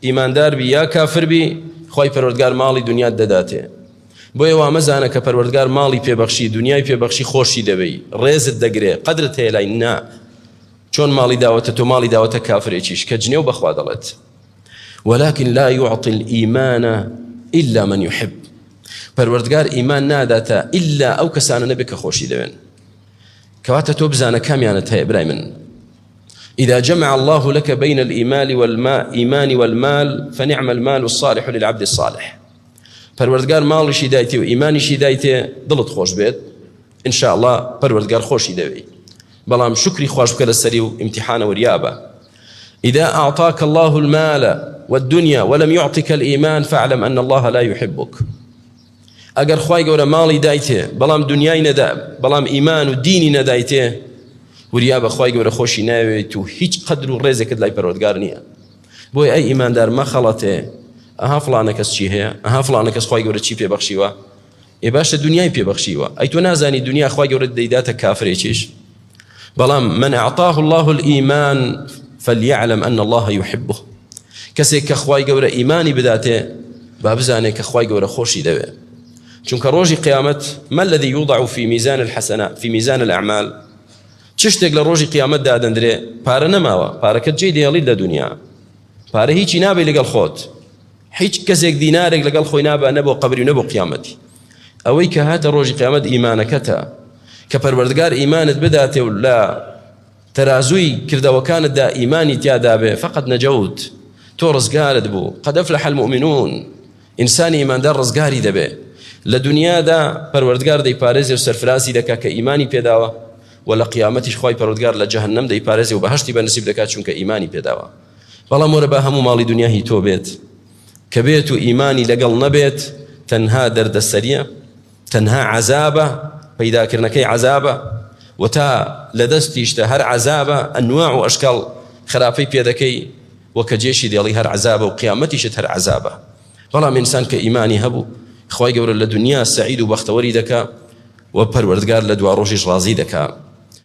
ئیماندار بی یا کافر بی خوای پەروەردگار ماڵی دنیات دەداتێ. بۆیە وا مەزانە کە پەروەردگار ماڵی پێبەخشی دنیای پێبەخشی خۆشی دەوێی ڕێزت دەگرێ قەدرت هەیە لای نا چۆن ماڵی داوەتە تۆ ماڵی داوەتە کافرێکیش کە جنێو بەخوا دەڵێت ولكن لا يعطي الإيمان إلا من يحب پەروەردگار ئیمان ناداتە ئللا ئەو کەسانە نەبێت کە خۆشی دەوێن کەواتە تۆ بزانە کامیانت هەیە برای من إذا جمع الله لك بين الإيمان والماء إيمان والمال فنعم المال الصالح للعبد الصالح پەروەردگار ماڵیشی دایتێ و ئیمانیشی دایتێ دڵت خۆش بێت ان شاء الله پەروەردگار خۆشی دەوێی بەڵام شکری خواش بکە لەسەری و ئیمتیحانە وریابە إذا أعطاك الله المال والدنيا ولم يعطك الإيمان فاعلم أن الله لا يحبك ئەگەر خوای گەورە ماڵی دایتێ بەڵام دنیای نەدا بەڵام ئیمان و دینی نەدایتێ وریا بە خوای گەورە خۆشی ناوێت و هیچ قەدر و ڕێزێکت لای پەروەردگار نییە بۆیە ئەی ئیماندار مەخەڵەتێ ئەها فڵانە کەس چی هەیە ئەها فڵانە کەس خوای گەورە چی پێ بەخشیوە ئێ باشە دنیای پێ بەخشیوە ئەی تۆ نازانی دنیا خوای گەورە دەیداتە کافرێکیش بەڵام من اعطاه الله الایمان فليعلم ان الله يحبه کەسێک کە خوای گەورە ئیمانی بداتێ با بزانێت کە خوای گەورە خۆشی دەوێ چونکە ڕۆژی قیامەت ما الذي يوضع في ميزان الحسنات في ميزان الأعمال چ شتێک لە ڕۆژی قیامەت دادەندرێ پارە نەماوە پارەکەت جێی دێڵیت لە دونیا پارە هیچی نابێ لەگەڵ خۆت هیچ کەسێک دینارێک لەگەڵ خۆی نابە نە بۆ قەبری و نە بۆ قیامەتی ئەوەی کە هاتە ڕۆژی قیامەت ئیمانەکەتە کە پەروەردگار ئیمانت بداتێ و لە تەرازووی کردەوەکانتدا ئیمانی تیادا بێ فقط نەجەوت تۆ ڕزگارت بوو قد افلح المؤمنون ئینسانی ئیماندار ڕزگاری دەبێ لە دنیادا پەروەردگار دەیپارێزێ و سەرفرازی دەکا کە ئیمانی پێداوە و لە قیامەتیش خوای پەروەردگار لە جەهەنەم دەیپارێزێ و بەهەشتی بە نسیب دەکات چونکە ئیمانی پێداوە بەڵام وەرە با هەموو ماڵی دنیا هی تۆ بێت کە بێت و ئیمانی لەگەڵ نەبێت تەنها دەردەسەریە تەنها عەزابە پەیداکردنەکەی عەزابە و تا لە دەستیشتە هەر عەزابە ئەنواع و ئەشکاڵ خراپەی پێدەکەی و کە جێشی دێڵی هەر عەزابە و قیامەتیشت هەر عەزابە بەڵام ئینسان کە ئیمانی هەبوو خوای گەورە لە دنیا سەعید و بەختەوەری دەکا و پەروەردگار لە دوا ڕۆژیش ڕازی دەکا.